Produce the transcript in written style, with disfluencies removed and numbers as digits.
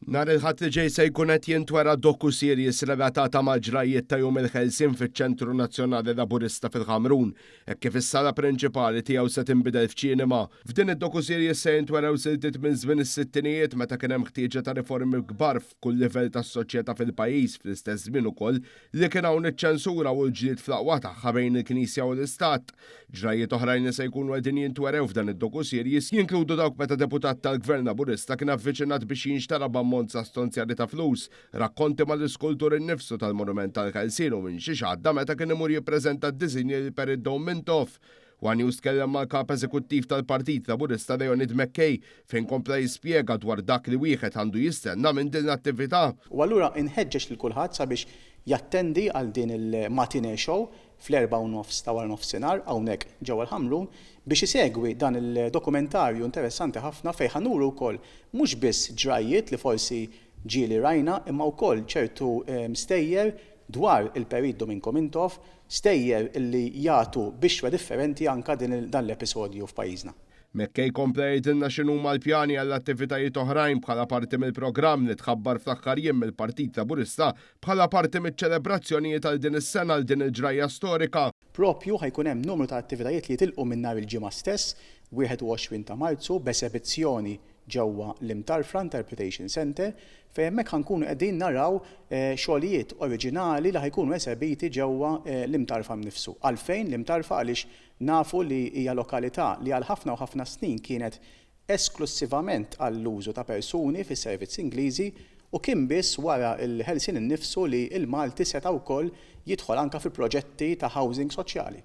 Nhar il-Ħadd li ġej se jkun qed jintwera docu-series relatata mal-ġrajjiet ta' Jum il-Ħelsien fiċ-Ċentru Nazzjonali Laburista fil-Ħamrun, hekk kif is-sala prinċipali tiegħu se tinbidel f'ċinema. F'din id-docu-series se jintwerew siltiet minn żmien is-sittinijiet meta kien hemm ħtieġa ta' riformi kbar f'kull livell tas-soċjetà fil-pajjiż fl-istess żmien ukoll li kien hawn iċ-ċensura u l-ġlied fl-aqwa tagħha bejn il-Knisja u l-Istat. Ġrajjiet oħrajn li se jkunu qegħdin jintwerew f'dan id-docu-series jinkludu dawk meta deputat tal-Gvern Laburista kien avviċinat biex jinxtara b'ammont sastonzjali ta' flus, rakkonti mal-iskultur innifsu tal-Monument tal-Ħelsien u minn xiex għadda meta kien imur jippreżenta d-disinji lil Perit Dom Mintoff. One News tkellem mal-Kap Eżekuttiv tal-Partit Laburista Leonid McKay fejn kompla jispjega dwar dak li wieħed għandu jistenna minn din l-attività. U allura inħeġġeġ lil kulħadd sabiex jattendi għal din il-matinee show fl-4:30 ta' waranofsinhar hawnhekk ġewwa l-Ħamrun biex isegwi dan il-dokumentarju interessanti ħafna fejn ħa nuru wkoll mhux biss ġrajjiet li forsi ġieli rajna imma wkoll ċertu stejjer dwar il-Perit Dominko Mintoff, stejjer li jagħtu bixra differenti anke dan l-episodju f'pajjiżna. McKay kompla jgħidilna x'inhuma l-pjani għal attivitajiet oħrajn bħala parti mill-programm li tħabbar fl-aħħar jiem mill-Partit Laburista bħala parti miċ-ċelebrazzjonijiet għal din is-sena għal din il-ġrajja storika. Propju ħa jkun hemm numru ta' attivitajiet li jitilqu minn nhar il-Ġimgħa stess, 21 ta' Marzu, b'esebizzjoni ġewwa l-Imtarfra Interpretation Centre, fejn hemmhekk ħa nkunu qegħdin naraw xogħlijiet oriġinali li ħa jkunu esebiti ġewwa l-Imtarfa nnifsu. Għalfejn l-Imtarfa? Għaliex Nafu li hija lokalità li għal ħafna u ħafna snin kienet esklussivament għall-użu ta' persuni fis-servizz Ingliżi u kien biss wara l-ħelsien innifsu li l-Malti seta' wkoll jidħol anke fi proġetti ta' housing soċjali.